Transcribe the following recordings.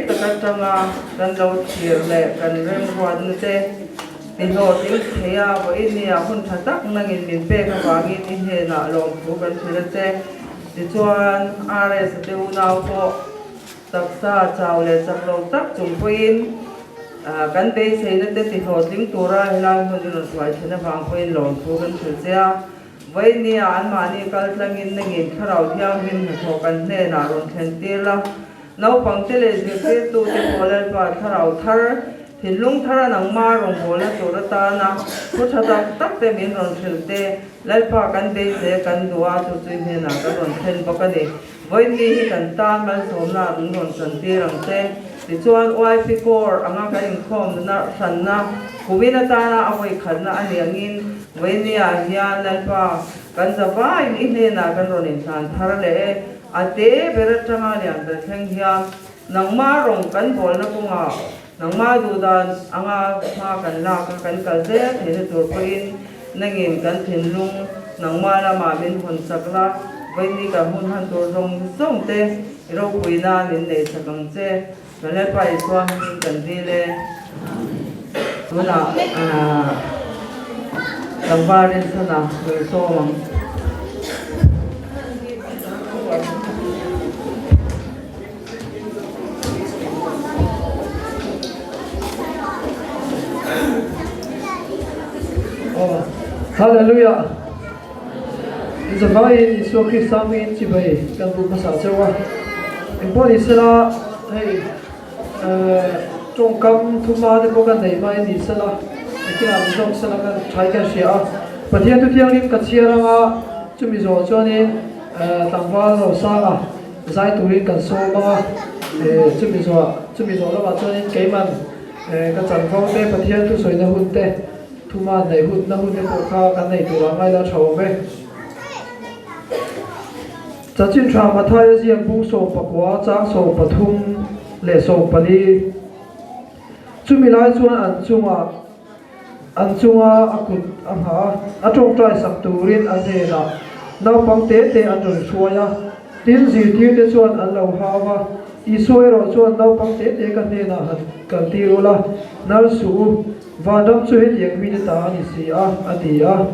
rei tak atanga kan lo thlir leh kan remruatna te tihlawhtling thei a, vawiin hun tha tak nangin min pek avangin i hnenah lawmthu kan hrilh a che. Tichuan, RS a te unau pawh taksa chau leh chak lo tak chung pawhin kan beiseina te tihlawhtling tura helai hmun i rawn hruai then avang pawhin lawmthu kan hrilh che a. Vawinia anmahni kal tlangin nangin Thlarau Thianghlim hnathawh kan hnenah rawn thlen tir la. Naupangte leh zirtirtute pawh Lalpa Thlarau thar, thinlung thara nangma rawngbawlna tur atana thu tha tak tak te min rawn hrilh te, Lalpa kan beisei a kan duh a, chu chu i hnenah kan rawn thlen bawk a ni. Vawiinni hi kan tan malsawmna min rawn tan tir ang che. Tichuan YP Corps anga kan inkhawmna hranna kumin atana a vawikhatna a nih angin vawiinni ah hian Lalpa kan za vaiin i hnenah kan rawn inhlan thar leh e. A te ber atanga lian ber thleng hian nangma rawng kan bawlna kawngah nangma duhdan anga hma kan lak a kan kal zel theihna tur pawhin nangin kan thinlung nangma lamah min hawn chak la, vawiinni kan hun han tur zawng zawng te i ropui nan min nei chak ang che. Kan Lalpa Isua hmingin kan dil e. Tunah tlangval rinchhana rawn sawm ang. Hallelujah! Zavaiin Isua Krista hmingin chibai kan bu hmasa cheu a. Engpawh ni sela hei tawngkam thuma te pawh kan nei hmain ni sela engtinah ni zawk sela kan thai kan hria a. Pathian thu thianghlim ka chhiar anga chumi zawh chuanin tlangval Rosanga zai turin kan sawm ang a, chumi zawh chumi zawh lamah chuanin keiman ka chanvo te Pathian thusawina hun te Thuma neih hun na hun te pawh kha kan nei tur ah ngai la tha awm e. Chanchin tha Mathaia ziak bung 14 chang 13 leh 14. Chumi lai chuan an chungah an chunga a kut a nghah a, a tawngtai sak turin a hnenah naupang te te an rawn hruai a. Tin, zirtirte chuan an lo hau a, Isua erawh chuan naupang te te ka hnenah han kaltir ula, nal suh u, Vanram chu hetiang mite ta a ni si a, a ti a.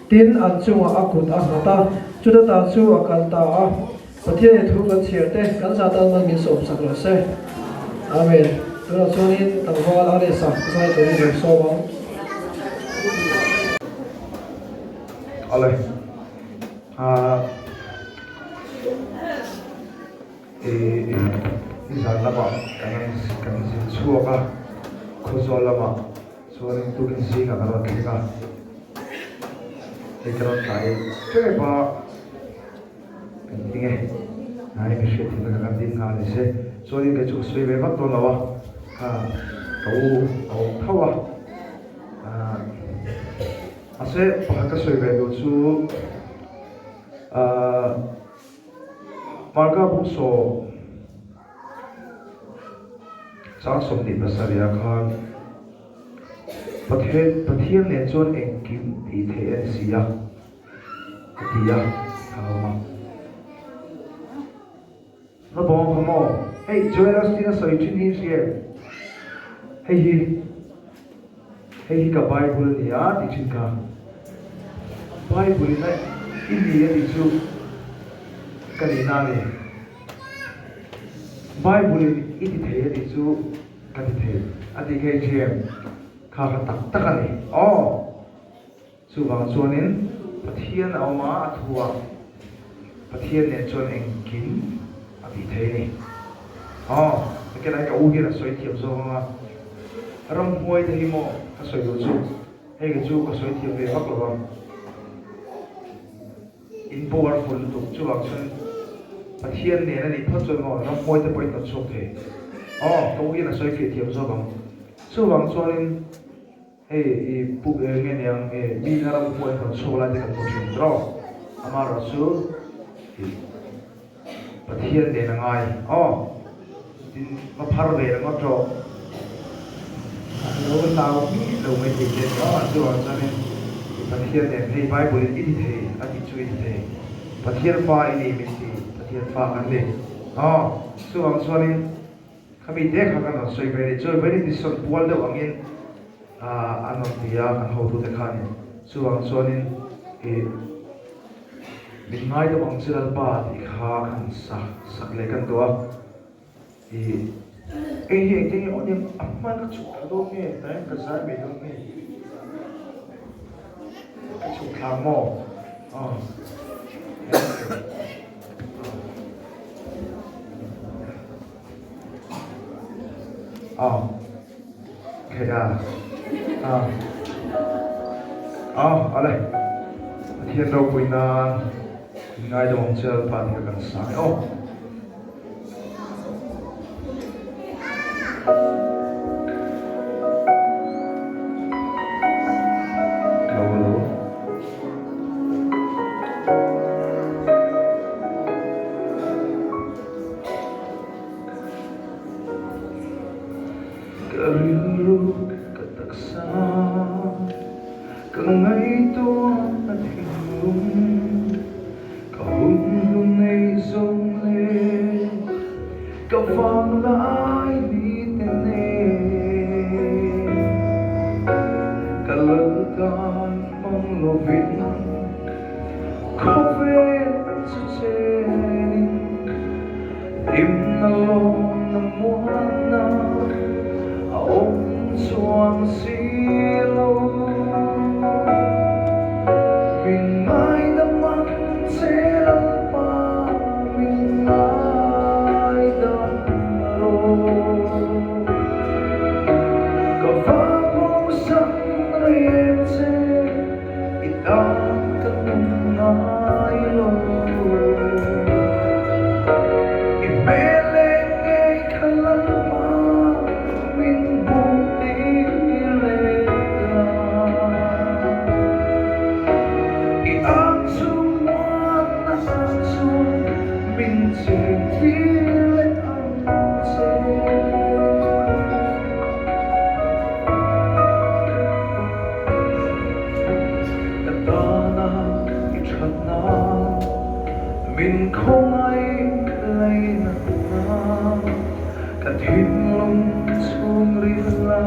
Tin, an chungah a kut a nghat a, chuta ta chu a kal ta a. Pathianin thu kan chhiar te, kan zah tan man min sawmsak rawh se. Amen. Tunah chuanin tlangval a resa zai turin lo sawm ang. Awle. Ah. I nizan lamah kan zin chhuak a, Khawzawl lamah chuanin tukin zingah kan rawn thleng a, hei ka rawn tlai tep a, kan ding e, hnai mi hriat theihna kha kan ding nghal ni se, chuanin kei chu ka sawi ve vak dawn lo a, kha ka u a awm tho a, mahse pakhat ka sawi ve duh chu ahh. Marka bung chang 27 ah khan Pathian Pathian nen chuan engkim tih theih a ni si a, a ti a, a awm a. Naupang kha maw? Hei Joel Osteen a sawi thin hi i hria em? Hei hi hei hi ka Bible a ni a tih thin kha. Bible in a i ni a tih chu ka nihna a ni. Bible in i ti thei a tih chu ka ti thei a tih kha i hria em? Kha kha tak tak a ni. Aw! Chuvang chuanin Pathian a awm a, a thu a, Pathian nen chuan engkim a tih thei a ni. Aw, hekelai ka u hian a sawi thiam zawk ang a, ramhuai te hi maw ka sawi duh chu, hei ka chu ka sawi thiam ve vak lo ang. In powerful lutuk, chuvang chuan Pathian nen a nih phawt chuan maw ramhuai te pawhin kan chhuak thei. Aw, ka u hian a sawi fiah thiam zawk ang. Chuvang chuanin. Hei i puk e nge niang e mi na ram hmuh in rawn chhuak lai te kan hmu thin tawh amaherawh chu i Pathian nen a ngai aw tin va phar ve ringawt rawh a lo hlau miah lo mai thei che ni aw chuvang chuanin i Pathian nen hei Bible in i ti thei a tih chu i ti thei Pathian fa i nei min ti Pathian fa kan ni aw chuvang chuanin. Khami te kha kan rawn sawi ve a ni. Chuan vawiin ni sawn pual deuh angin an rawn ti a kan hotute khanin. Chuvang chuanin ih min ngai deuh ang che Lalpa tih kha kan sa sak leh kan duh a. Ih hei hi engtin nge aw nia a hma ka chhuk thla dawn nge tlaiin ka zai mai dawn nge ka chhuk thla ang maw aw. Aw theih a aw aw awle Pathian ropui nan in ngaidam ang che Lalpa tih kha kan sang e aw. Lo lo. Ka rilru ka taksa ka ngaihtuah a thinlung ka hun hlun nei zawng leh ka vang lai ni te nen ka lal tan hmang lovin Khawvel chu chenin hlimna lawmna muanna a awm chuang si lo. Min ngaidam ang che Lalpa, min ngaidam rawh. Ka vangbosan reng che. I tan ka nung ngai lo. I hmel leh ngei kha Lalpa min hmuh tir leh la. I ang chung muanna ah chuan min chen tir leh ang che. Ka tana i thatna min khawngaih leinatna ka thinlung chhung rila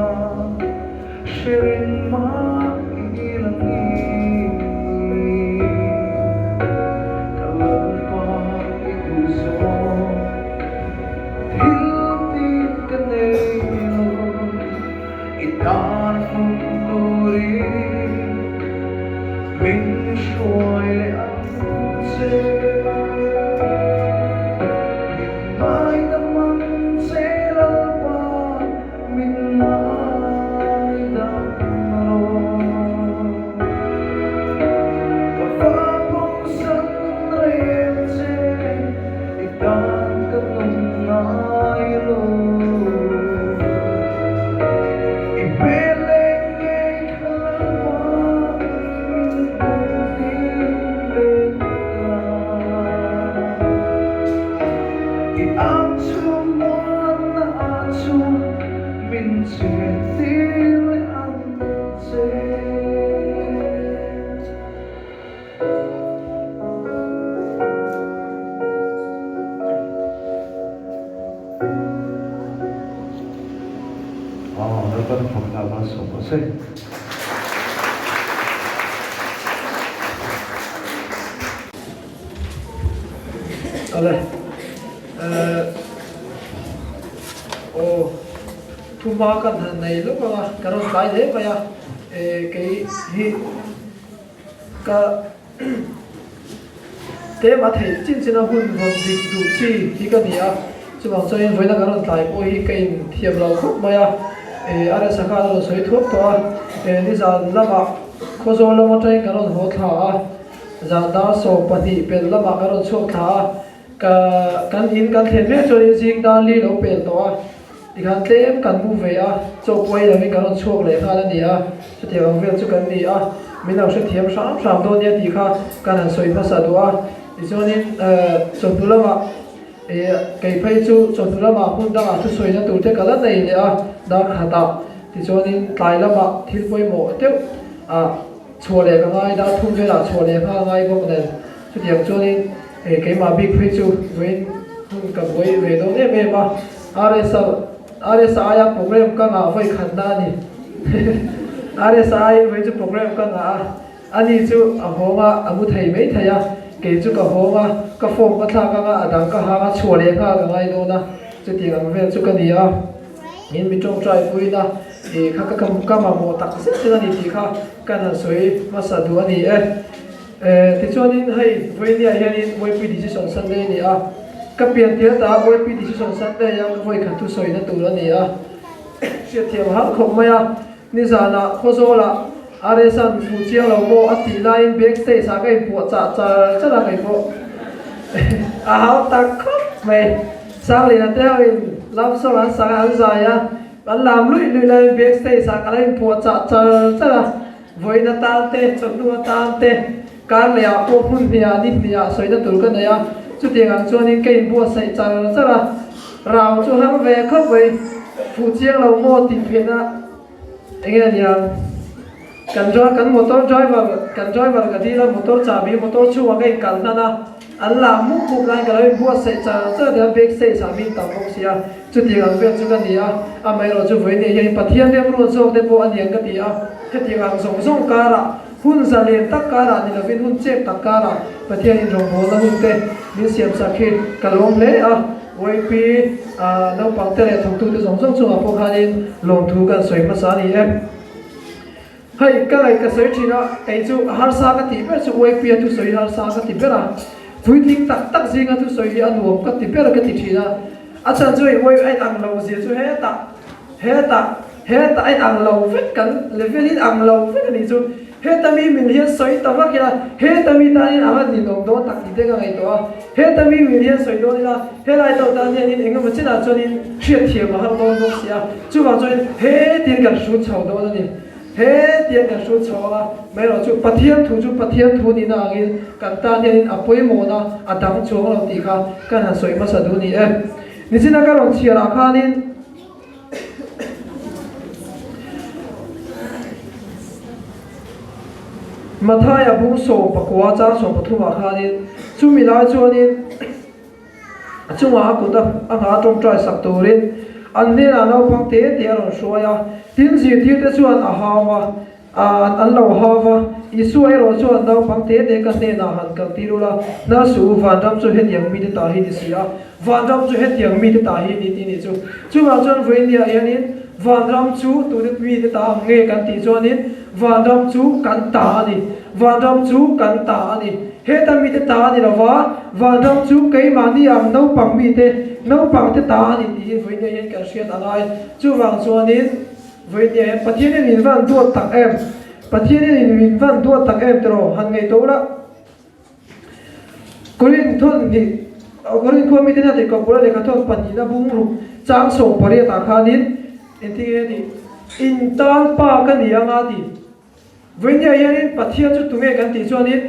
hre reng mah i la ni. Ka Lalpa i duhzawng thil tih ka nei lo. I tan hmun turin min hruai leh ang che. Min ngaidam ang che Lalpa, min ngaidam rawh. Ka vangbosan reng che, i tan ka nung ngai lo. I hmel leh ngei kha Lalpa min hmuh tir leh la. I ang chhung muanna ah chuan min chen tir leh ang che. Aw, Lalpan fakna a malsawm rawh se. Ale, eh, aw, thuma kan han nei lawk ang a, ka rawn tlai hle mai a, eh, kei hi ka Tlem a theih chin chin a hun rawn dik duh chi hi ka ni a, chuvang chuanin vawiina kan rawn tlai pawh hi ka inthiam lo khawp mai a, eh a resa khan a rawn sawi thuak tawh a, eh nizan lamah Khawzawl lam atangin kan rawn haw thla a, zan dar 12 pel lamah kan rawn chhuak thla a, ka kan in kan thlen mek chuanin zing dar li lo pel tawh a, tikhan tlem kan mu ve a, chaw pawh ei lovin kan rawn chhuak leh nghal a ni a, chutiang ang vel chu kan ni a, min lo hrethiam hram hram dawn nia tih kha kan han sawi hmasa duh a, tichuanin chawhnu lamah ih kei phei chu chawhnu lamah hmun dangah thusawina tur te ka la nei leh a dar khatah, tichuanin tlai lamah thil pawimawh deuh ah chhuah leh ka ngai dar thum velah chhuah leh nghal ngai bawk nen chutiang chuanin keimah bik phei chu vawiin hun ka buai ve dawn em em a, RSL. RSI-a program ka ngah vawi khatna a ni. RSI vawi chu program ka ngah a, ani chu a hawng a, a mu thei mai thei a, kei chu ka hawng a, ka form ka thlak anga a dang ka hang a, chhuah leh nghal ka ngai dawn a, chutiang ang vel chu ka ni a. In mi tawngtai puiin a, ih kha ka ka mamawh tak zet zet a ni tih kha ka han sawi hmasa duh a ni e. Tichuanin hei vawinia hianin YP Decision Sunday a ni a, ka pian tir ta YP Decision Sunday a ka vawikhat thu sawina tur a ni a, hriatthiam har khawp mai a, nizanah Khawzawlah RS-a'n fuh chiang lo maw a tih laiin backstage ah ka inpuah chah char char a kei pawh a hau tak khawp mai. Sangliana te hoin love song an sak a an zai a, an lam luih luih laiin backstage ah ka lo inpuah chah char char a. Vawiin atan te, chawhnu atan te, kar leh ah pawh hmun hnih ah ni hnih ah sawina tur ka nei a, chutiang ang chuanin ka inbuatsaih char char a, rau chu har ve khawp mai, fuh chiang lo maw tih phen a enge a nia, kan dri kan motor driver kan driver ka dil a, motor chahbi motor chhungah ka inkal hnan a, an lah mup mup laiin ka lo inbuatsaih char char a nia, back stage ah min tam bawk si a, chutiang ang vel chu ka ni a, amaherawhchu vawiin ah hian Pathian remruat zawk te pawh a niang ka ti a. Hetiang ang zawng zawng karah, hun zalen tak karah ni lovin hun chep tak karah Pathianin rawngbawlna hun te min siamsak hi ka lawm hle a. YP naupang te leh thawktute zawng zawng chungah pawh khanin lawmthu kan sawi hmasa a ni e. Hei ka ngaih ka sawi thin a, kei chu harsa ka tih ber chu YP a thusawi harsa ka ti ber a, puitling tak tak zinga thusawi hi a nuam ka ti ber ka ti thin a. A chhan chu hei YP a inang lo zia chu hetah Hetah, hetah a inang lo vek kan level in ang lo vek a nih chu. Heta mi min hian sawi ta vak ila, heta mi tan hian a han ninawm dawn tak tih te ka ngaihtuah a. Heta mi min hian sawi dawn ila, helai tawh tan hianin eng emaw chinah chuanin hriatthiam a har dawn bawk si a. Chuvang chuanin hetiang kan hrut chho dawn a ni. Hetiang kan hrut chho ang a, maherawh chu Pathian thu chu Pathian thu nihna angin kan tan hianin a pawimawhna a dang chuang lo tih kha kan han sawi hmasa duh a ni e. Nichina ka rawn chhiarah khanin, Mathaia bung 14 chang 13 ah khanin chumi lai chuanin a chungah a kut a ngha tawngtai sak turin an hnenah naupang te te a rawn hruai a, tin zirtirte chuan a hau a. An lo hau va, Isua erawh chuan naupang te te ka hnenah han kal tir ula, hnar suh u, vanram chu hetiang mite ta hi ni si a, vanram chu hetiang mite ta hi ni tih ni chu. Chuvang chuan vawinia hianin vanram chu tute mite ta ang nge kan tih chuanin vanram chu kan ta a ni, vanram chu kan ta a ni. Heta mite ta a ni lova, vanram chu keimahni ang naupang mite, naupangte ta a ni tih hi vawinia hian kan hriat a ngai. Chuvang chuanin. Vawinia hian Pathian hian min van duat tak em? Pathian hian min van duat tak em tiraw? Han ngaih tawh la. Korin thawn hnih, Korin khua mite hna tih Kapura lehkha thawn pahnihna bung ruk chang 18 ah khanin engtin nge a tih? In tan pa ka ni anga a ti. Vawinia hianin Pathian chu tunge kan tih chuanin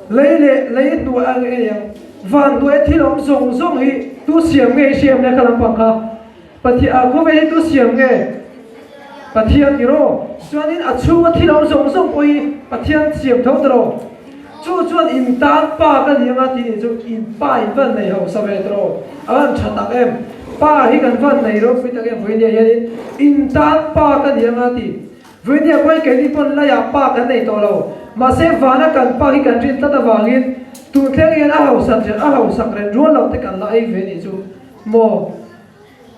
lei leh lei hnuai ang eng ang van hnuaia thil awm zawng zawng hi tu siam nge i hriam le kha lampang kha Pathian ah khawvel hi tu siam nge Pathian tiraw chuanin a chhunga thil awm zawng zawng pawh hi Pathian siam tho tiraw chu chuan in tan pa ka ni anga tih nih chu in pa in van nei hausa ve tiraw a van tha tak em pa hi kan van nei ropui tak em vawinia hianin in tan pa ka ni anga tih Vawinia pawi keini pawn laiah pa kan nei tawh lo. Mahse vana kan pa hi kan rin tlat avangin tun thleng hian a hausak ren a hausak ren rual lo te kan la ei ve nih chu maw.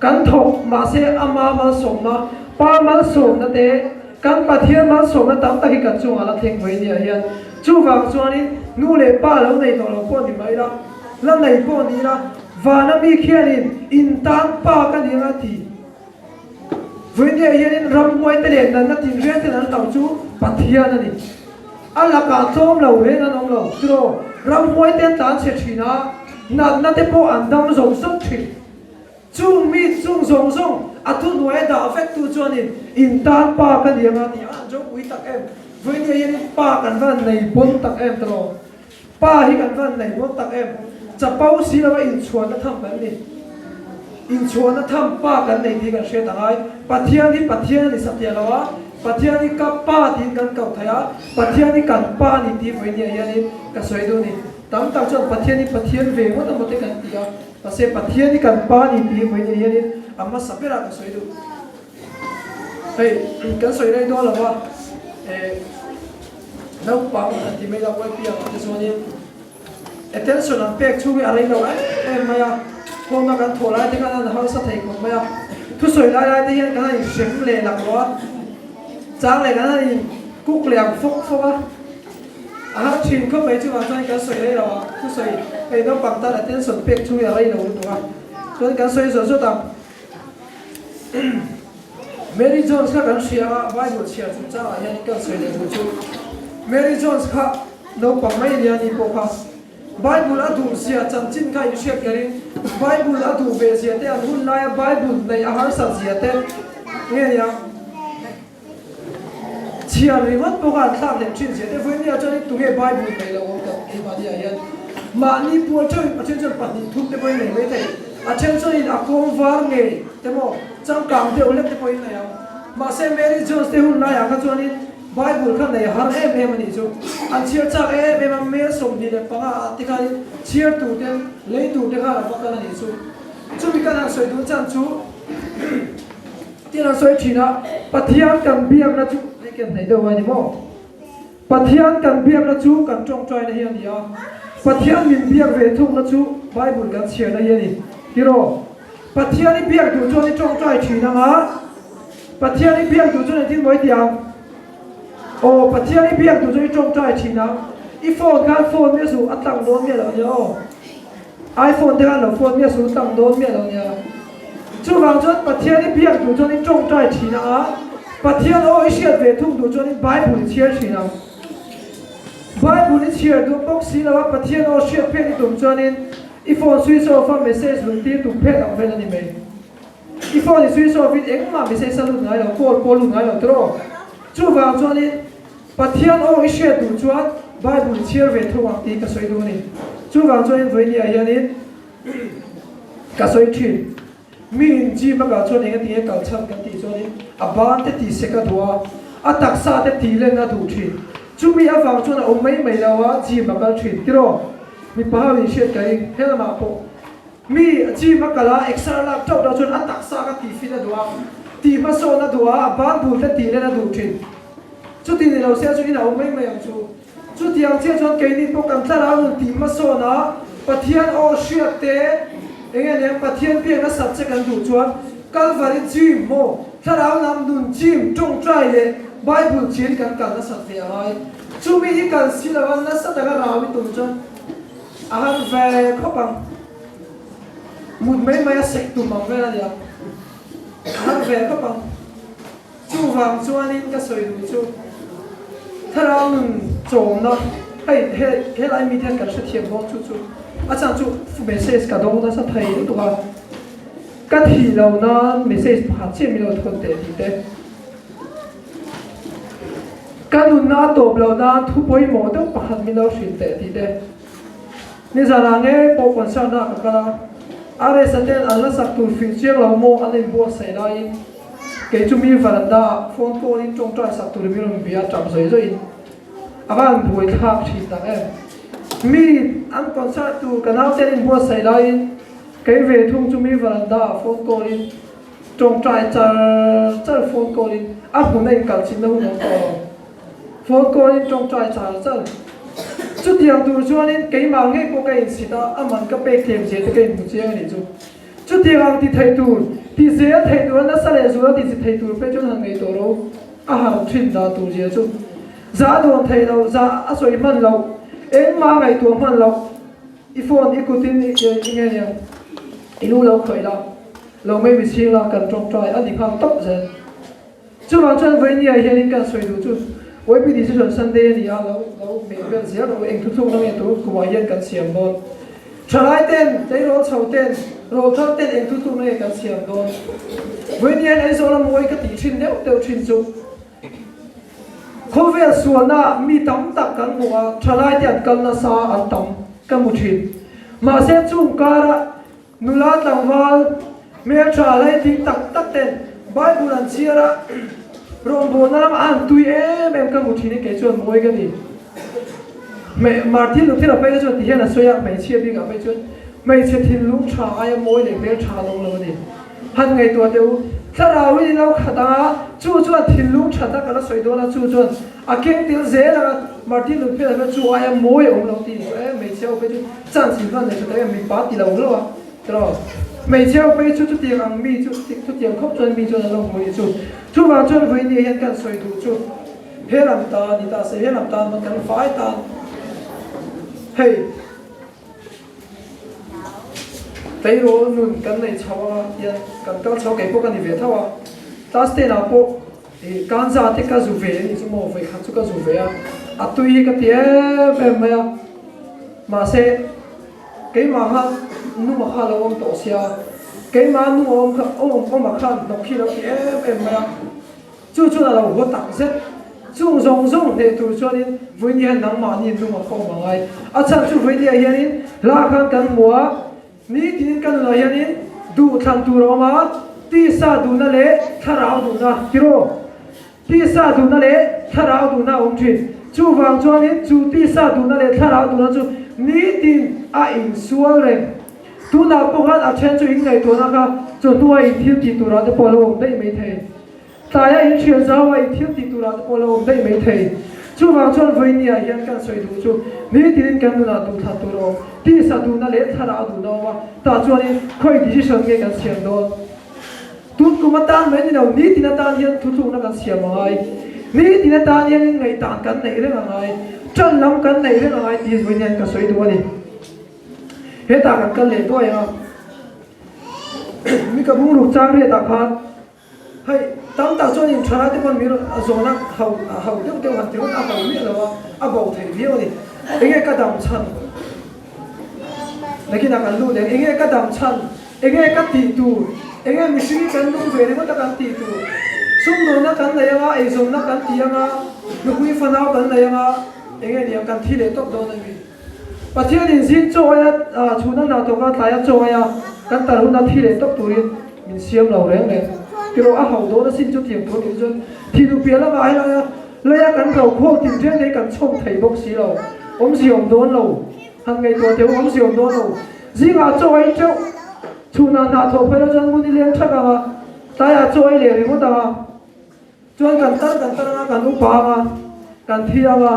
Kan thawk mahse ama malsawmna, pa malsawmna te kan Pathian malsawmna tam tak hi kan chungah la thleng vawinia hian. Chuvang chuanin nu leh pa lo nei tawh lo pawh ni mai la, la nei pawh ni la, vana mi khianin in tan pa ka ni anga ti. Vawinia hianin ramhuaite leh natna tinreng ten an hlauh chu Pathian a ni. A lakah tlawm lo reng an awm lo. Tiraw, ramhuaite an tlan chhe thin a, natna te pawh an dam zawk zawk thin. Chung mi chung zawng zawng a thuhnuai a dah vek tu chuanin in tan pa ka ni anga tih a han ropui tak em. Vawinia hianin pa kan van nei pawn tak em tiraw. Pa hi kan van nei bawn tak em? Chapo si lova inchhuanna tham kan ni. Inchhuanna tham pa kan nei tih kan hriat a ngai. Pathian hi Pathian a ni satliah lo a, Pathian hi ka Pa tiin kan koh thei a, Pathian hi kan Pa a ni tih vawinia hianin ka sawi duh a ni. Tam tak chuan Pathian hi Pathian ve ngawt emaw te kan ti a, mahse Pathian hi kan Pa a ni tih vawinia hianin. A hmasa berah ka sawi duh. Hei, kan sawi rei dawn lo va, eh, naupang an ti mai lo, YP ang ah te chuanin attention an pek chhung hi a rei lo em em mai a, home a kan thawh lai te khan an harsa thei khawp mai a, thusawi lai lai te hian kan han inhrem leh lak lo a, chang leh kan han in kuk leh ang fawk fawk a, a har thin khawp mai chuvang chuan kan sawi rei lo a, thusawi hei naupang tan attention pek chhung hi a rei lo lutuk a, chuan kan sawi zawt zawt ang. Mary Jones kha kan hria a, Bible chhiar chungchangah hian kan sawi leh duh chu Mary Jones kha naupang mai ania ni pawh kha Bible a duh zia chanchin kha inhriat kherin Bible a duh ve zia te an hun laia Bible neih a harsat zia te nge nia Chhiar ringawt pawh kha an thlak leh thin zia te vawinia chuan tunge Bible nei lo awm tak keimahni ah hian mahni pual theuhin a then chuan pahnih thum te pawhin nei mai thei a then chuanin a kawng var ngei te maw changkang deuh hlek te pawhin nei ang mahse Mary Jones te hun laiah kha chuanin Bible kha nei har em em a nih chu an chhiar chak em em a May 25 ah te khanin chhiar tur ten lei tur te khan an va kal a nih chu chumi kan han sawi dun chan chu Tin an sawi thin a, Pathian kan biakna chu hei ken hnaih deuh a ni maw? Pathian kan biakna chu kan tawngtaina hi a ni a, Pathian min biak ve thungna chu Bible kan chhiarna hi a ni. Tiraw? Pathian i biak duh chuan i tawngtai thin ang a, Pathian i biak duh chuan engtin maw i ti ang? Aw, Pathian i biak duh chuan i tawngtai thin ang. I phone khan phone miah suh, a tlang dawn miah lo a nia aw. iPhone te khan lo phone miah suh tlang dawn miah lo nia. Chuvang chuan Pathian i biak duh chuan i tawngtai thin ang a, Pathian aw i hriat ve thung duh chuan i Bible i chhiar thin ang. Bible i chhiar duh bawk si lo a, Pathian aw hriat phet i tum chuanin i phone switch off a message lun tir tum phet ang vel a ni mai. I phone i switch off in engmah message a lut ngai lo, call pawh a lut ngai lo tiraw. Chuvang chuanin Pathian aw i hriat duh chuan Bible i chhiar ve thung ang tih ka sawi duh a ni. Chuvang chuanin vawinia hianin ka sawi thin. Mi in gym a kal chuan eng ati nge kal chhan kan tih chuanin a ban te tih sek a duh a, a taksa te tih len a duh thin. Chumi avang chuan a awm mai mai lo a, gym a kal thin. Tiraw? Mipa ho in hriat ka ring helamah pawh mi gym a kal a, exer lak tauh tauh chuan a taksa kha tih fit a duh a, tih hmasawn a duh a, a ban bul te tih len a duh thin. Chuti ni lo se chu in a awm mai mai ang chu. Chutiang chiah chuan keini pawh kan thlarau nun tih hmasawn a, Pathian aw hriat te, eng nge nia Pathian biak nasat che kan duh chuan Kalvari gym maw, thlarau lam nun gym, tawngtai leh Bible chil kan kal nasat ve a ngai. Chumi hi kal si lo a nasa taka rau i tum chuan a har ve khawp ang. Mut mai mai a sek tum ang vel a nia, a har ve khawp ang. Chuvang chuanin ka sawi duh chu thlarau nun chawmna hei he helai mite hian kan hrethiam dawn chu chu a chhan chu message ka dawng nasa thei lutuk a, ka thih lo nan message pakhat chiah min lo thawn teh tih te, ka nunna a tawp lo nan thu pawimawh deuh pakhat min lo hrilh teh tih te. Nizanah nge pawh concert ah ka kal a, RS-a ten an la sak tur fih chiang lo maw an inbuatsaih laiin kei chu mi veranda ah phone call in tawngtai sak tur min rawn bia tap zawih zawih in a va han buai thlak thin tak em. Mi an concert tur ka nau te an inbuatsaih laiin kei ve thung chu mi veranda ah phone call in tawngtai char char phone call in a hmun a inkal chinna hun awm tawh lo. Phone call in tawngtai char char. Chutiang tur chuanin keimah ngei pawh ka insit a, a man ka pek tlem zia te ka inhmu chiang a nih chu. Chutiang ang ti thei tur, ti zel thei tur a nasa leh zual a ti chi thei tur phei chuan han ngei tawh ro a har thin dan tur zia chu. Zah dawn thei lo, zah a sawi hman loh, engmah a ngaihtuah hman loh, i phone i kutin i nge nia i lu lo khawih la, lo ngei mi chhing la kan tawngtai a ni nghal tawp zel. Chuvang chuan vawinia hianin kan sawi duh chu YP Decision Sunday a ni a, lo lo hmeh vel zel rawh u, eng thuthluk na nge tur kumah hian kan siam dawn. Thalai ten, tleirawl chho ten, rawl thar ten eng thuthluk na nge kan siam dawn. Vawinia hian Aizawl a mawi ka tih thin deuh deuh thin chu khawvel sualna mi tam tak kan hmu a, thalai te an kal nasa an tam ka hmu thin. Mahse chung kara Nula tlangval hmeltha hlei tak tak ten Bible an chhiar a, rawngbawlna lam a han tui em em ka hmu thin in kei chuan mawi ka ti. Martin Luther a phei chuan ti hian a sawi a, hmeichhia bikah phei chuan hmeichhe thinlung tha aia mawi leh hmeltha a lo lo a ni. Han ngaihtuah teh u, Thlarauin in lo khat ang a, chu chuan thinlung that a ka la sawi dawn a, chu chuan a keng tel zel ang a, Martin Luther kha chu aia mawi a awm lo tih chu e, hmeichhia ho phei chu chance in hman nei tha tak em, mipa ti lo hlauh a, tiraw? Hmeichhia ho phei chu chutiang ang mi chu chutiang khawp chuan mi chuan an lo hmu ni chu. Chuvang chuan vawinia hian kan sawi duh chu he lam tan ni ta se, he lam tan pawn kan fai tan hei. Tleirawl nun kan nei chho a hian kan kal chho kei pawh ka ni ve tho a, class ten ah pawh ih kanza te ka zu ve a nih chu maw vawikhat chu ka zu ve a, a tui hi ka ti em em mai a, mahse keimah khan nunga kha a lo awm tawh sia, keimah nunga awm kha awm awm ah khan hnawk hi a lo ti em em mai a. Chu chuan a lo haw tak zet. Chung zawng zawng hneh tur chuanin Vawinia hian nangmahni lung a khawm a ngai. A chhan chu Vawinia hianin hla khan kan hmu a, nitinin ka nunah hianin duhthlan tur a awm a, tisa duhna leh thlarau duhna tiraw? Tisa duhna leh thlarau duhna a awm thin. Chuvang chuanin chu tisa duhna leh thlarau duhna chu nitin a insual reng. Tunah pawh khan a then chu inngaihtuahna kha chawhnu a inthil tih turah te pawh a lo awm daih mai thei. Tlaia inhriat zau a inthil tih turah te pawh a lo awm daih mai thei. Chuvang chuan vawinia hian kan sawi duh chu nitinin kan nunah duhthlan tur a awm, tisa duhna leh thlarau duhna a awm a, tah chuanin khawi decision nge kan siam dawn? Tun kum atan mai ni lo, nitin atan hian thutlukna kan siam a ngai. Nitin atan hianin ngaihdan kan neih reng a ngai, ṭan lam kan neih reng a ngai tih vawiin hian ka sawi duh a ni. Hetah kan kal leh duai a, mi ka bungruk chang riatah khan hei tam tak chuan in thalai te pawn mi rawn a zawhna hau hau deuh deuh han ti rawt a hau miah lo a, a bo thei viau a ni. Enge ka dam chhan? Nakinah kan lut eng enge ka dam chhan? Enge ka tih tur? Enge mihring hi kan lung ve ringawt a kan tih tur? Sumdawnna kan nei anga, eizawnna kan ti anga, nupui fanau kan nei anga, enge niang kan thi leh tawp dawn a mi? Pathianin zing chaw aia chhuna hna thawk a, tlaia chaw aia kan tar huna thi leh tawp turin min siam lo reng reng. Tiraw a hauh dawn asin chutiang tur nih chuan thi duh piah lamah helaia leia kan ro khawl tin reng reng kan chhawm thei bawk si lo. Awmzia awm dawn lo. Han ngaihtuah teh u, awmzia awm dawn lo. Zingah chaw ei teuh, chhunah hna thawh phei lo chuan hmun i leng thak ang a, tlaiah chaw ei leh ringawt ang a. Chuan kan tar kan tar anga kan upa anga kan thi anga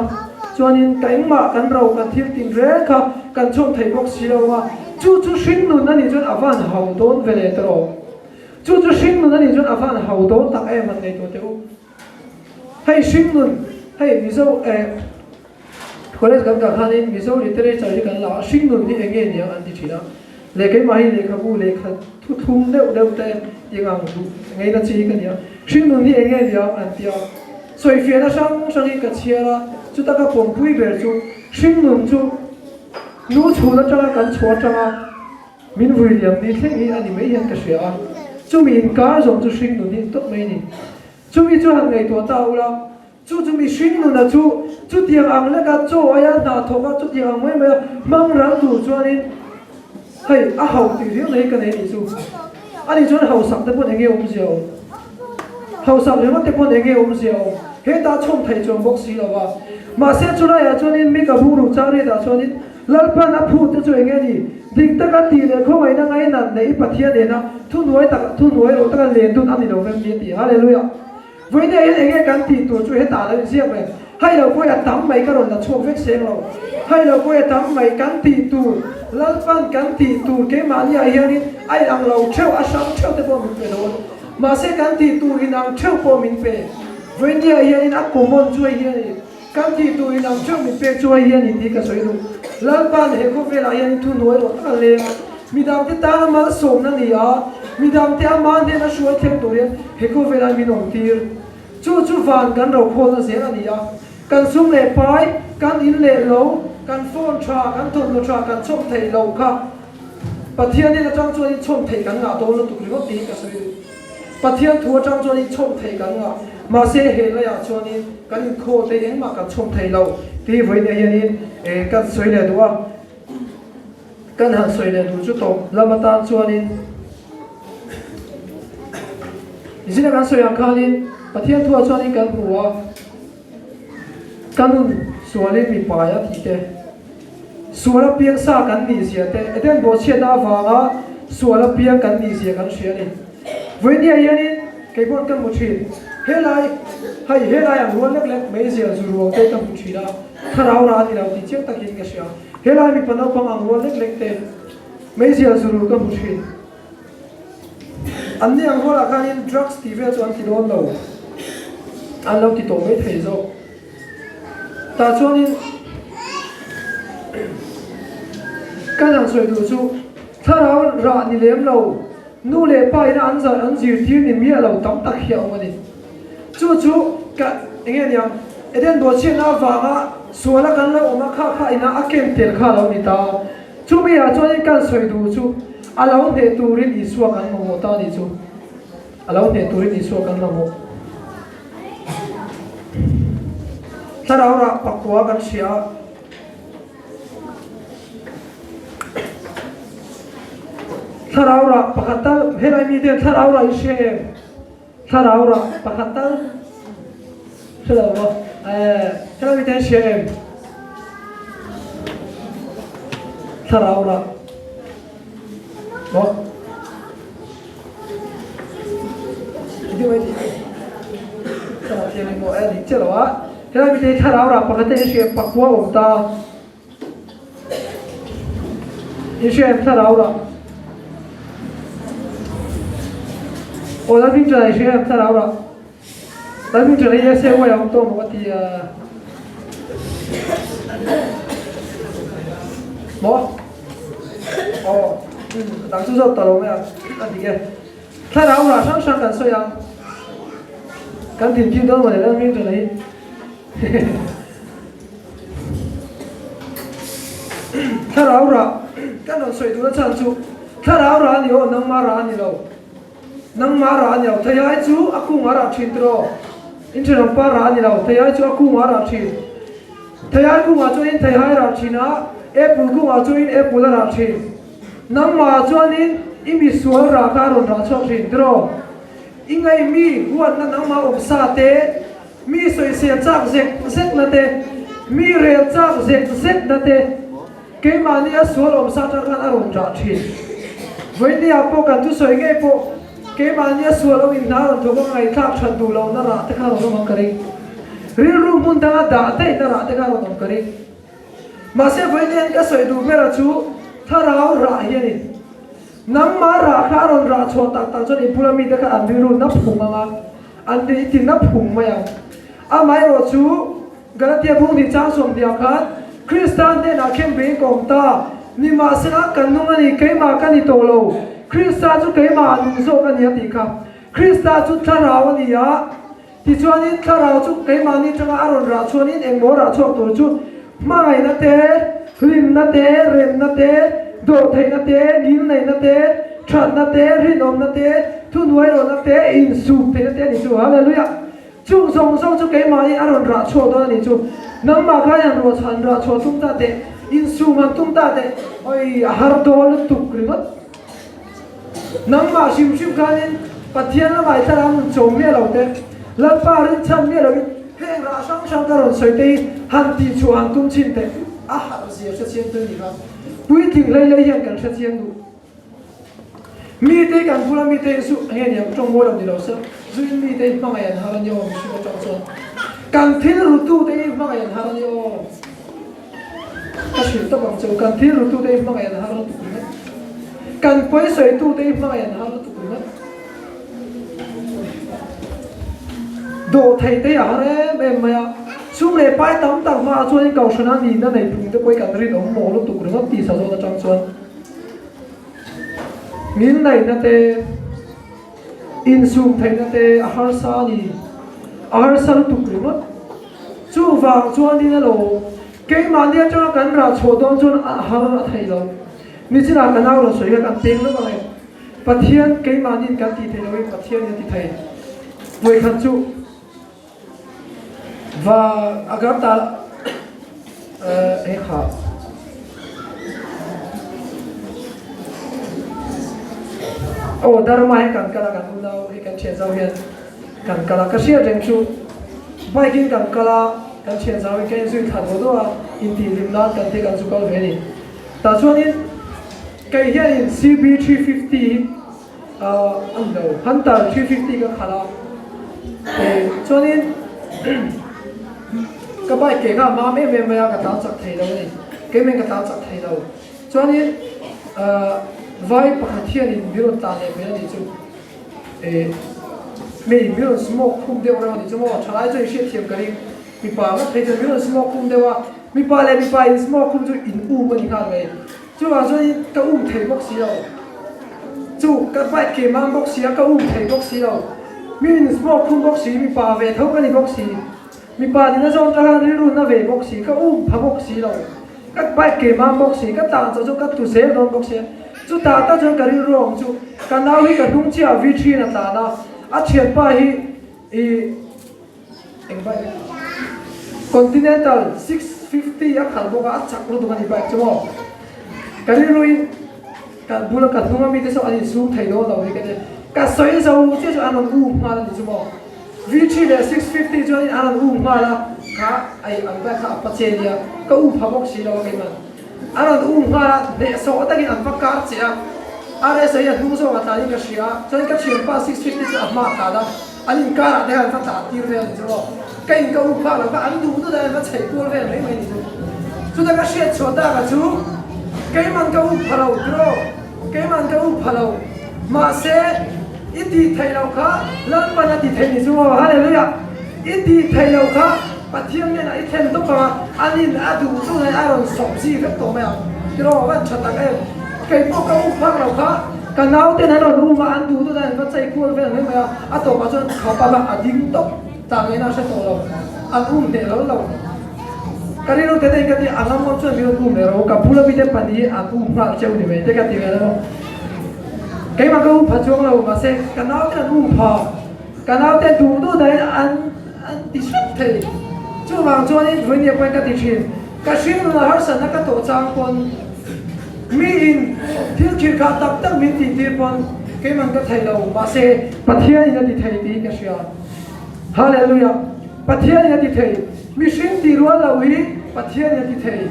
chuanin ka engmah kan ro kan thil tin reng kha kan chhawm thei bawk si lo anga chu chu hringnun a nih chuan a van hau dawn ve leh tawh chu chu hringnun a nih chuan a van hau dawn tak em han ngaihtuah teh u hei hringnun hei mizo eh College kan kal khanin Mizo literature hi kan la a, hringnun hi eng nge niang an ti thin a, leh keimah hi lehkhabu lehkha thuthlum deuh deuh te eng ang duh ngeina chi hi ka ni a, hringnun hi eng nge niang an ti a, sawifiahna hrang hrang hi ka chhiar a, chuta ka pawmpui ber chu hringnun chu nu chhun atanga kan chhuah atanga min vui liam ni thleng hi a ni mai hian ka hria a, chumi inkar zawng chu hringnun hi tawp mai a ni, chumi chu han ngaihtuah ta ula. Chu chu mihring nuna chu chutiang ang leka chaw aia hna thawk a, chutiang ang mai maia hmang ral tur chuanin hei a hau tih riau na hi ka nei a nih chu. Ani chuan hausak te pawn enge awmzia awm? Hausak ringawt te pawn enge awmzia awm? Hetah chhawm thei chuang bawk si lo va. Mahse chulaiah chuanin mi ka bungruk chang riatah chuanin Lalpan a phut te chu enge ni? Dik taka tih leh khawngaihna ngainat neih i Pathian nena thuhnuai tak thuhnuai rawh taka len dun a ni lo vem ni a ti. Hallelujah! Vawinia hian enge kan tih tur chu hetah lo inziak reng. Hai lo pawh i a tam mai ka rawn la chhuak vek seng lo. Hai lo pawh i a tam mai kan tih tur, Lalpan kan tih tur keimahniah hianin a inang lo theuh, a hrang theuh te pawh min pe dawn. Mahse kan tih tur inang theuh pawh min pe. Vawinia hianin a common chu hei hi a ni. Kan tih tur inang theuh min pek chu hei hi a ni tih ka sawi duh. Lalpan he khawvelah hianin thuhnuai rawh tak a leng a. Midangte tana malsawmna ni a, midangte ama hnena hruai thleng tur hian he khawvelah min awm tir. Chu chu van kan rokhawlna zel a ni a, kan sum leh pai, kan in leh lo, kan phone tha, kan thawmhnaw tha kan chhawm theih lo kha Pathian hnen atang chuan in chhawm theih kan ngah dawn lutuk ringawt tiin ka sawi duh. Pathian thu atang chuan in chhawm theih kan ngah, mahse he laiah chuanin kan inkhawl te engmah kan chhawm thei lo tih vawiin hianin kan sawi leh duh a. Kan han sawi leh duh chu tawp lam atan chuanin zina kan sawi ang khanin Pathian thuah chuanin kan hmu a, ka nun sualin mi pai a tih te, sual apiang sa kan nih zia te, Eden bawhchhiatna avanga sual apiang kan nih zia kan hria a ni. Vawinia hianin kei pawh ka hmu thin. Helai, hei helai ang rual lek lek meizial zu ruang te ka hmu thin a, thlarau ra a ni lo tih chiang takin ka hria. Helai mipa naupang ang rual lek lek te meizial zu ru ka hmu thin. An ni ang rualah khanin drugs tih vel chu an ti dawn lo, an lo ti tawh mai thei zawk. Tah chuanin kan han sawi duh chu thlarau rah ni lem lo, nu leh pa ina an zar an zirtir ni miah lo tam tak hi a awm a ni. Chu chu ka eng nge niang Eden bawhchhiatna avanga suala kan lo awm a kha kha ina a ken tel kha a lo ni ta. Chumi ah chuanin kan sawi duh chu a lo hneh turin Isua kan mamawh ta a ni chu. A lo hneh turin Isua kan mamawh. Thlarau rah pakua kan hria a. Thlarau rah pakhat tal, helai mite hian thlarau rah i hria em? Thlarau rah pakhat tal hre lo maw? Eh, helai mite hian hria em? Thlarau rah maw? Helai mite hi thlarau rah pakhat te in hria pakua awm ta in hria em thlarau rah aw Lalhming Ṭana i hria em thlarau rah Lalhming Ṭana hi se uai a awm tawh maw ka ti a maw Aw, dang chu zawt tawh lo mai a, a dik e. Thlarau rah hrang hrang kan sawi ang. Kan thinthim dawn mawle lal hming tana hi. Thlarau rah kan rawn sawi duhna chhan chu thlarau rah a ni aw, nangmah rah a ni lo. Nangmah rah a ni lo, theiai chu a kungah rah thin tiraw? Inthenawm pa rah a ni lo, theiai chu a kungah rah thin. Theiai kungah chuanin theihai rah thin a, apple kungah chuanin apple a rah thin. Nangmah chuanin i misual rah kha a rawn rah chhuak thin tiraw? I ngaihmi huatna nangmah awm sa te, mi sawisel chak zek zekna te, mi rel chak zek zekna te, Keimahni a sual awm sa atang khan a rawn rah thin. Vawinia pawh kan thusawi ngei pawh keimahni a sual awm in hna rawn thawk a ngaihthlak that duh lohna rah te kha rawn awm ang ka ring. Rilru hmun danga dah daihna rah te kha rawn awm ka ring. Mahse vawinia ka sawi duh bera chu thlarau rah hi a ni. Nangmah rah kha a rawn rah chhuah tak tak chuan i bula mite kha an rilru na phung ang a, an ri ti na phung mai ang. Amaherawh chu Galatia bung ni chang 20 khan Krista hnenah khen beiin ka awm ta, nimahsela kan nung a ni, keimah ka ni tawh lo, Krista chu keimah a nung zawk a ni a tih kha. Krista chu thlarau a ni a, tichuanin thlarau chu keimahni tanga a rawn rah chuanin engmaw rah chhuak tur chu hmangaihna te, hlimna te, remna te, dawhtheihna te, ngilneihna te, thatna te, rinawmna te, thuhnuairawhna te, insuktheihna te a ni chu. Hallelujah! Chung zawng zawng chu keimahni a rawn rah chhuah dawn a nih chu. Nangmah kha hian ruahchhan rah chhuah tum ta teh, insum han tum ta teh, oi a har dawn lutuk ringawt. Nangmah hrim hrim khanin Pathian lamah i thlarau nun chawm miah lo teh, Lalpa rinchhan miah loin heng rah hrang hrang ka rawn sawi te hi han tih chhuah han tum chhin teh, a harh zia hrechiang te ni kha. Puitling hlei hlei hian kan hrechiang duh. Mite kan bula mite hi chu enge niang tawng mawi lo ni lo se, zuin mite hi hmangaih an har a ni aw mihring atang chuan kan thil rutute hi hmangaih an har a ni aw. Ka hrilh tawp ang che u, kan thil rutute hi hmangaih an har lutuk ringawt. Kan pawisawitute hi hmangaih an har lutuk ringawt. Dawhtheih te hi a har em em mai a, sum leh pai tam tak hmaah chuanin Kohhrana nihna nei phung te pawh hi kan rinawm mawh lutuk ringawt tih sa zawn atang chuan. Min naihna te, insum theihna te a harsa a ni. A harsa lutuk ringawt. Chuvang chuanin alo keimahni atanga kan rah chhuah dawn chuan a har a theih lo. Nichinah ka nau rawn sawi kha kan peng lawk ang e. Pathian keimahniin kan tih theih loin Pathianin a ti thei. Vawikhat chu Va Agartha eh kha aw Dharma hi kan kal a kan unau hi kan thian zau hian kan kal a ka hriat reng chu bike in kan kal a kan thian zau hi ka inzui thla duah duah a intihhlim nan kan te kan zu kal ve a ni tah chuanin kei hianin CB 350 hi. A ni lo, Hunter 350 ka khalh a, chuanin ka bike ke kha a mam em em mai a, ka tlan chak thei lo a ni, keimah in ka tlan chak thei lo. Chuanin vai pakhat hianin min rawn tlan leh hmel a nih chu, mi min rawn smoke khum deuh reuh a nih chu maw, thalai chuan i hriatthiam ka ring, mipa ngawt phei chuan min rawn smoke khum deuh a, mipa leh mipa in smoke khum chu in um a ni nghal mai. Chuvang chuan ka um thei bawk si lo. Chu ka bike ke mam bawk si a, ka um thei bawk si lo. Mi in smoke khum bawk si, mipa ve tho ka ni bawk si. Mipa nina zawn ka han rilru na ve bawk si, ka um pha bawk si lo. Ka bike ke mam bawk si, ka tlan chauh chu ka tu zel dawn bawk si a. Chutah tak chuan ka rilru awm chu ka nau hi ka hnung chiah vi thin a tlan a, a thianpa hi i Eng bike? Continental 650 a khalh bawk a, a chak lutuk a ni bike chu maw. Ka rilruin ka bula ka hnung ami te saw an insum thei dawn lo hi ka ti. Ka sawi zo chiah chu an rawn um nghal a ni chu maw. V3 leh 650 chuanin an rawn um nghal a, kha ai an bike kha a pa che nia, ka um pha bawk si lo a keiman. An rawn um nghal a, hnehsawh takin an va kar che a, RSA hi a hnung zawk a tlanin ka hria a, chuan ka thianpa 650 chu a hma a tlan a, an inkarah te hian an va tlan tir vel a ni chu aw, ka in ka um phak lo kha an duh duh a an va chheih kual vel mai mai a ni chu. Chutah ka hriat chhuah tak a chu keiman ka um pha lo tiraw, keiman ka um pha lo, mahse i tih theih loh kha Lalpan a ti thei ni chu aw, Hallelujah! I tih theih loh kha Pathian hnenah i thlen tawp ang a, an in a duh duh nen a rawn sawp zi vek tawh mai ang. Tiraw, van tha tak em? Kei pawh ka um phak lo kha, ka nauten an rawn um a, an duh duh nen an va chei kual vel mai mai a, a tawpah chuan khap a a ding tawp, tah ngaihna a hre tawh lo, an um hneh lo lo. Ka rilru te te in ka ti, a ngam ngam chuan min rawn um leh rawh u, ka bula mite pahnih an um nghal cheu ni mai te ka ti ve lo. Keimah ka um pha chuang lo, mahse ka nauten an um pha. Ka naute duh duh dahin an an ti hrep thei. Chuvang chuanin vawinia pawhin ka ti thin, ka hringnun a harsatna ka tawh chang pawn miin thil khirhkhah tak tak min tih tir pawn keiman ka thei lo, mahse Pathianin a ti thei tiin ka hria. Hallelujah! Pathianin a ti thei. Mihring tih rual lo hi Pathianin a ti thei.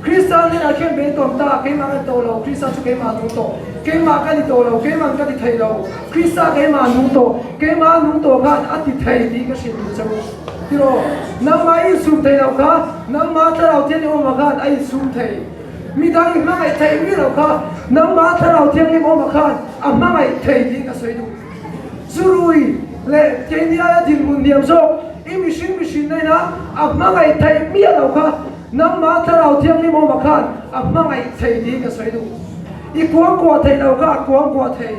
Krista hnenah khian ben tawm ta, keimah ka ni tawh lo, Krista chu keimah a nung tawh. Keimah ka ni tawh lo, keimah ka ti thei lo, Krista keimah a nung tawh, keimah a nung tawh khan a ti thei tih ka hrilh duh che u. Tiraw, nangmah i insum thei lo kha, nangmah Thlarau Thianghlim awmah khan a insum thei. Midang i hmangaih theih mi lo kha, nangmah Thlarau Thianghlim awmah khan a hmangaih thei tih ka sawi duh. Zurui leh keini aia dinhmun hniam zawk i mihring mihrinna ina a hmangaih theih miah lo kha nangmah Thlarau Thianghlim awmah khan a hmangaih thei tiin ka sawi duh. I kuangkuah theih lo kha a kuangkuah thei.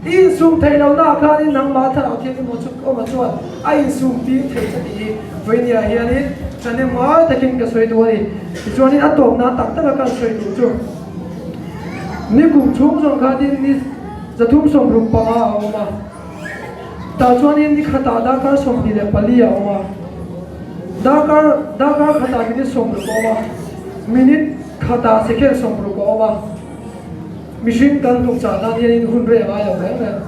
I insum theih lohnaah khanin nangmah Thlarau Thianghlim awmah chuan a insum tir thei che tih hi vawinia hianin thahnem ngai takin ka sawi duh a ni. Tichuanin a tawp nan tak taka kan sawi duh chu nikum chhung zawng khanin ni 365 a awm a, tah chuanin ni khatah darkar 24 a awm a, darkar darkar khatah minute 60 a awm a, minute khatah second 60 a awm a, mihring kan hnuk chah nan hianin hun rei a ngai lo reng reng.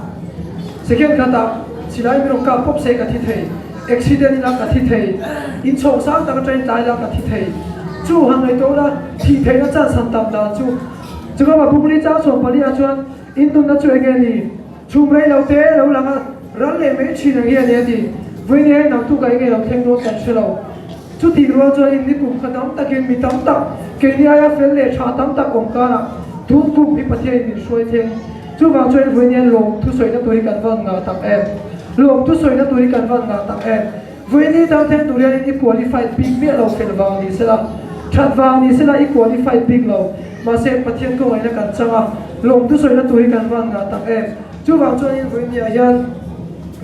Second khatah silai min rawn kap pawp se ka thi thei, accident ila ka thi thei, inchhawng sang tak atangin tlai ila ka thi thei. Chu han ngaihtuah ula thih theihna chance han tam dan chu. Chukama Bukli chang 14 ah chuan In nunna chu enge ni? Chhum rei lo te lo lang a, ral leh mai thin ang hi a ni a ti. Vawiin e, nang tukah enge lo thleng dawn kan hre lo. Chutih rual chuan in ni kum kha tam takin mi tam tak, keini aia fel leh tha tam tak awm karah tun kum hi Pathian in min hruai thleng. Chuvang chuan vawiin hian lawm thusawina tur hi kan van ngah tak em? Lawm thusawina tur hi kan van ngah tak em? Vawiin hi dang thleng tur hianin i qualified bik miah lo fel vang ni sela, that vang ni sela i qualified bik lo. Mahse Pathian khawngaihna kan chang a, lawmtu sawina tur hi kan van ngah tak em. Chuvang chuanin vawiin niah hian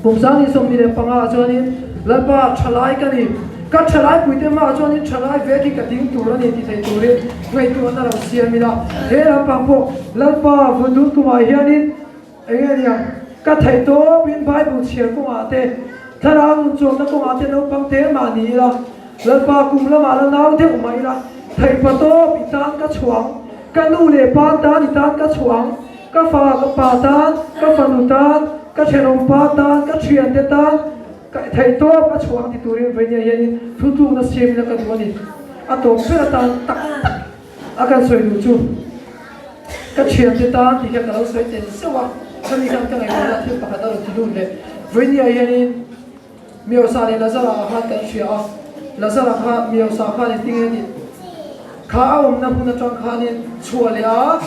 kum 2025 ah chuanin Lalpa thalai ka ni, ka thalai puite hmaah chuanin thalai vek hi ka ding tur a ni ti thei turin ngaihtuahna lo siam ila. He lampang pawh Lalpa vundun kumah hianin Eng nge nia, ka theih tawpin Bible chhiar kawngah te, thlarau nun chuanna kawngah te naupang te mah ni ila, Lalpa kum lamah la nau deuh mah ila, theih pa tawp i tan ka chhuang, ka nu leh pa tan i tan ka chhuang, ka fa ka pa tan, ka fanu tan, ka thenawm pa tan, ka thiante tan, ka theih tawp a chhuang ti turin vawinia hianin thutlukna siam ila ka duh a ni. A tawp ber atan tak tak a kan sawi duh chu ka thiante tan tih kha ka lo sawi tel zeuh a. Khami khan ka ngaihtuahna thil pakhat a rawn ti lut leh. Vawinia hianin Miosa leh Lazara khan kan hria a, Lazara kha Miosa khan engtin nge tih kha a awmna hmun atang khanin chhuah leh a,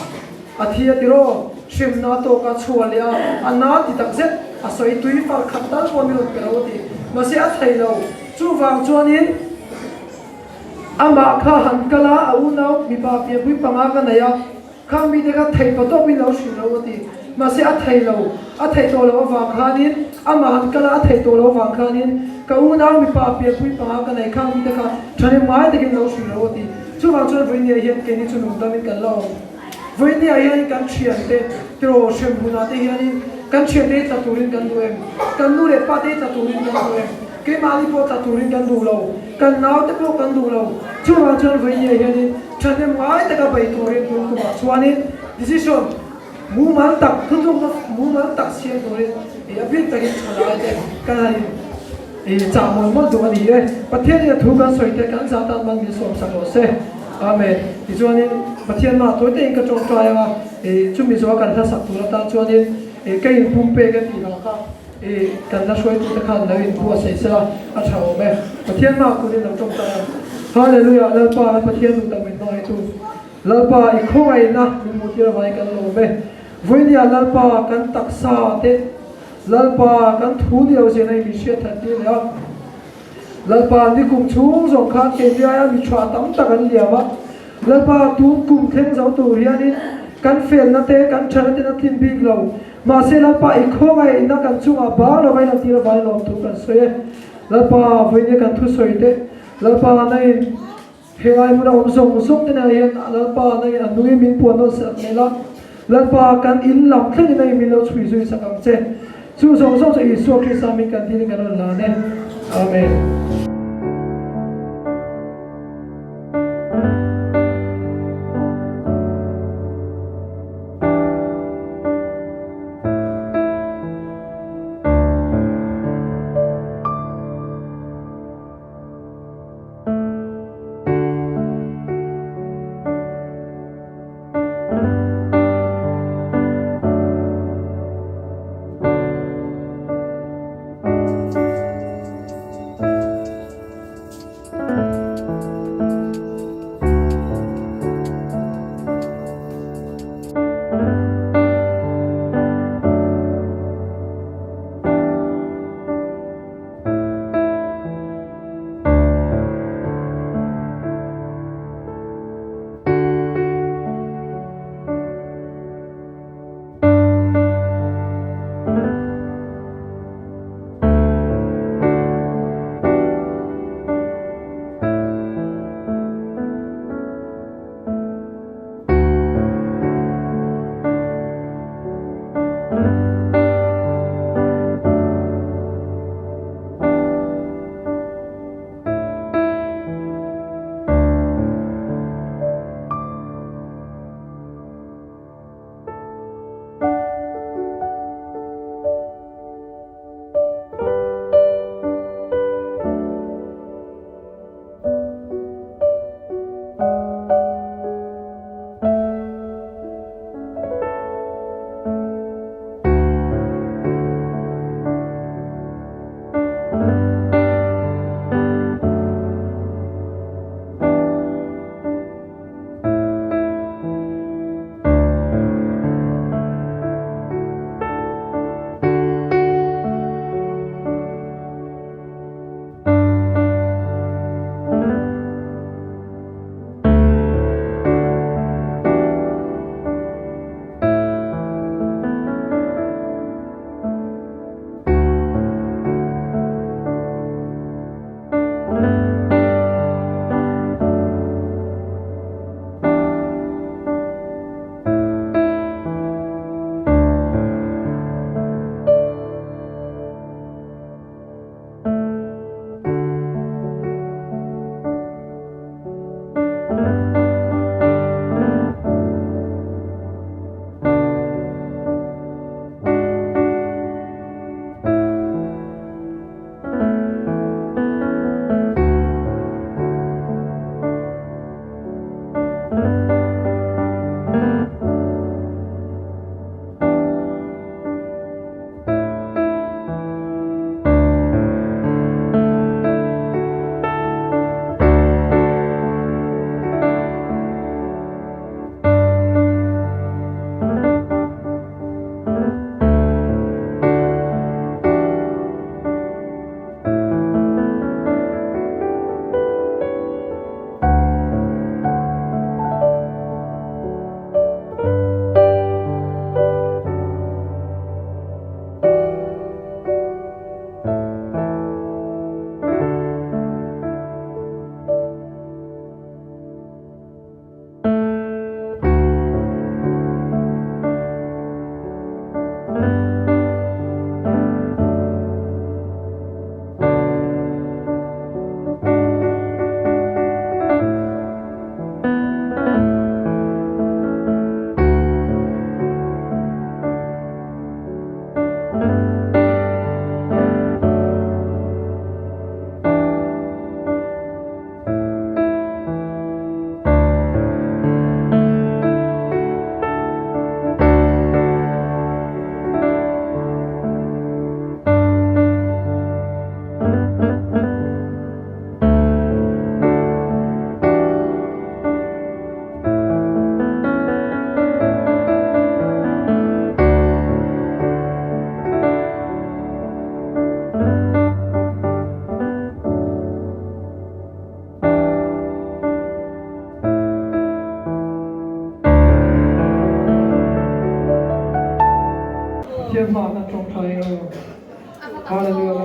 a thi a tiraw, hremna a tawk a, chhuah leh a, a na ti takzet, a sawi tui far khat tal pawh mi rawn pe lo a ti. Mahse a thei lo, chuvang chuanin amah kha han kal a, a unau mipa pianpui panga ka nei a, Khang mite kha theih pa tawpin lo hrilh lo a ti. Mahse a thei lo, a theih tawh loh avang khanin, amah han kal a, a theih tawh loh avang khanin, ka unau mipa pianpui panga ka nei khang mite kha thahnem ngai takin lo hrilh lo a ti. Chuvang chuan vawinia hian keini chu nungdamin kan la awm. Vawinia hianin kan thiante tiraw hrem hunah te hianin kan thiante hi tla turin kan duh em? Kan nu leh pa te hi tla turin kan duh em? Keimahni pawh tla turin kan duh lo, kan naute pawh kan duh lo. Chuvang chuan vawinia hianin Thahnem ngai taka bei turin tun tumah chuanin decision mumal tak, thutlukna mumal tak siam turin i a bik takin tha lai te kan han in i chah mawlh mawlh duh a ni e. Pathianin a thu kan sawi te kan zah tan man min sawmsak rawh se. Amen. Tichuanin Pathian mah tawi tein ka tawngtai anga i chumi zawha kan hlasak tur atan chuanin i ka inpumpek a tih ang kha I kan la hruaitute khan lo inbuatsaih sela a tha awm e. Pathian hmaah turin lo tawngtai ang. Hallelujah Lalpa la Pathian duh tak min hmangaihtu Lalpa i khawngaihna min hmuhtir avangin kan lawm e. Vawinia Lalpa kan taksa te Lalpa kan thu ni lo zirna i min hriat that tir leh a. Lalpa nikum chhung zawng khan keini aia mi tha tam tak an liam a. Lalpa tun kum thleng zo tur hianin kan felna te kan thana ten a tlin bik lo. Mahse Lalpa i khawngaihna kan chungah bang lova i lantir avangin lawmthu kan sawi e. Lalpa vawinia kan thusawi te, Lalpa nangin helai hmuna awm zawng zawng te nena hian Lalpa nangin a nungin min puan nawn sak mai la. Lalpa kan in lam thlengin nangin min lo chhui zui sak ang che. Chu zawng zawng chu Isua Krista min kan dilin kan rawn lan e. Amen.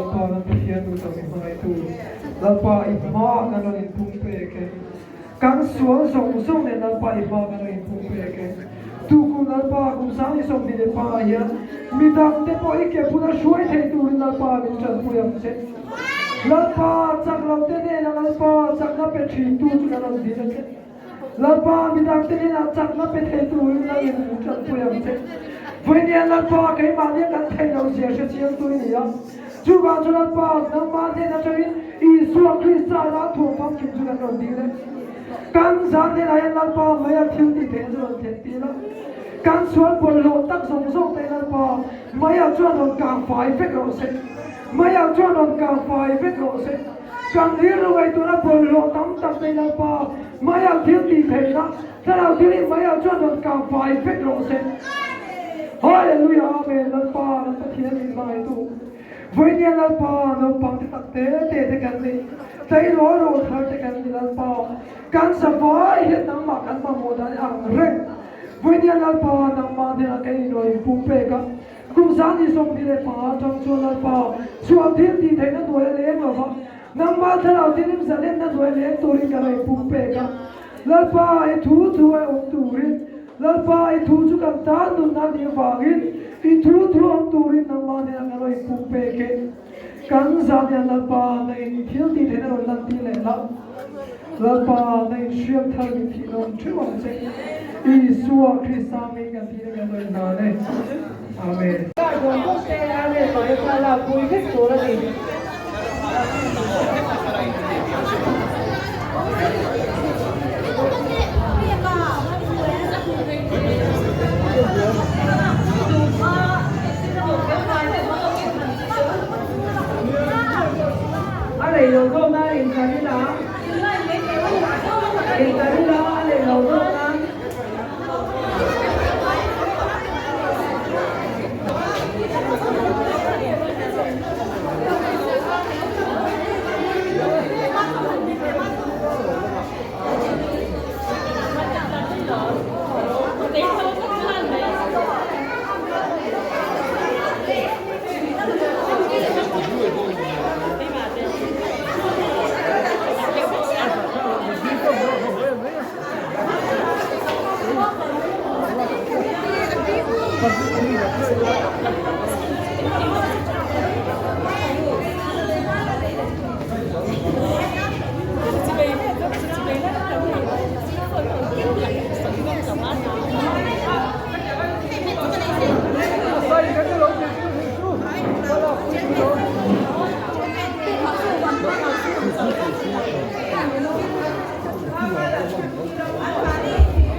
Lalpa kan Pathian duhtak i hmangaihtu Lalpa i hmaah kan rawn inpum pek e. Kan sual zawng zawng nen Lalpa i hmaah kan rawn inpum pek e. Tukum Lalpa kum 2025 ah hian midangte pawh i ke bula hruai thei turin Lalpa min tanpui ang che. Lalpa chak lote hnenah Lalpa chakna pe thintu chu kan rawn dil a che. Lalpa, midangte hnenah chakna pe thei turin nangin min tanpui ang che. Vawinia Lalpa, keimahnia kan theih loh zia hre chiangtu i ni a. Chuvang chu Lalpa, nangmah hnen atangin Isua Krista ral thuam famkim chu kan rawn dil e. Kan zan hnenah hian Lalpa mai a thil tih theihna chu rawn thlen tir a. Kan sual bawlhhlawh tak zawng zawng te Lalpa mai ah chuan rawn kang fai vek rawh se. Mai ah chuan rawn kang fai vek rawh se. Kan rilru ngaihtuahna bawlhhlawh tam tak nei Lalpa, maiah thil tih theihna, thlarau thil hi maiah chuan rawn kang fai vek rawh se. Hallelujah Amen Lalpa kan Pathian min hmangaihtu Vawinia Lalpa naupang te tak te te te kan ni tleirawl rawl thar te kan ni Lalpa kan savai hian nangmah kan mamawh dan ang reng Vawinia Lalpa nangmah hnenah ka inrawn inpum pek a Kum 2025 atang chuan Lalpa sual thil tih theihna hnuai a leng lo va, nangmah thlarau thilim zalenna hnuai leng turin ka rawn pum pek a. Lalpa, i thu thu a awm turin, Lalpa, i thu chu kan tan nunna a nih avangin i thu thu awm turin nangmah hnenah ka rawn pum pek e. Kan zah hian Lalpa nangin i thil tih theihna rawn lantir leh la. Lalpa nangin hriam thar min thih nawn theuh ang che. Isua Krista hming kan tihna kan rawn hlan e. Amen. Kar zawng zawng te Amen Mawia kha lak pui vek tur a ni. A rei lo zawk nan intlar ila, intlar ila a rei lo zawk nan.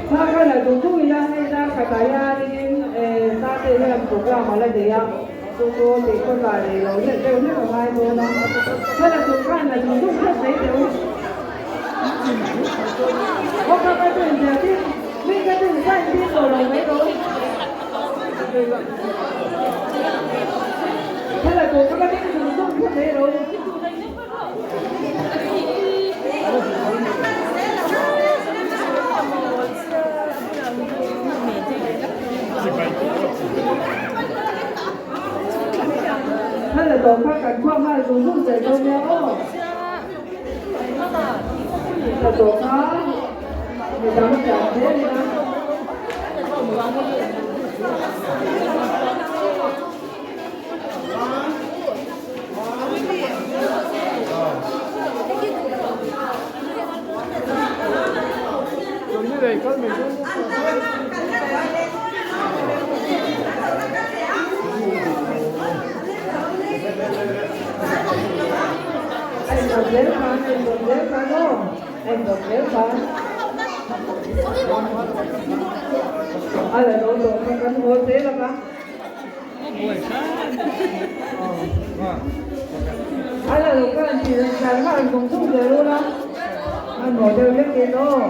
Hma kha la duh duh ila hei dar khatah hianin Tate hian program a la nei a, chu chu tih khawtah rei lo leh deuh hlek a ngai dawn a, hma la duh khan la duh duh phawt mai teh u. Aw kha ka chu inziah tir, mi ka chu in sign tir tawh lo mai rawh u. Hma la duh kha ka ding zung zung phawt mai rawh u. Hma la tawh kha kan khuak nghal zung zung zel dawn nia aw. Hla tawh kha mi dang tlan zel ila. A indawt zel khan, a indawt zel khan aw, a indawt zel khan. A la lo tawh kha kan haw zel ang a. A la lo khan tih dan thlai kha an zawng zawng zel ula, a hmanhmawh deuh hlek in aw.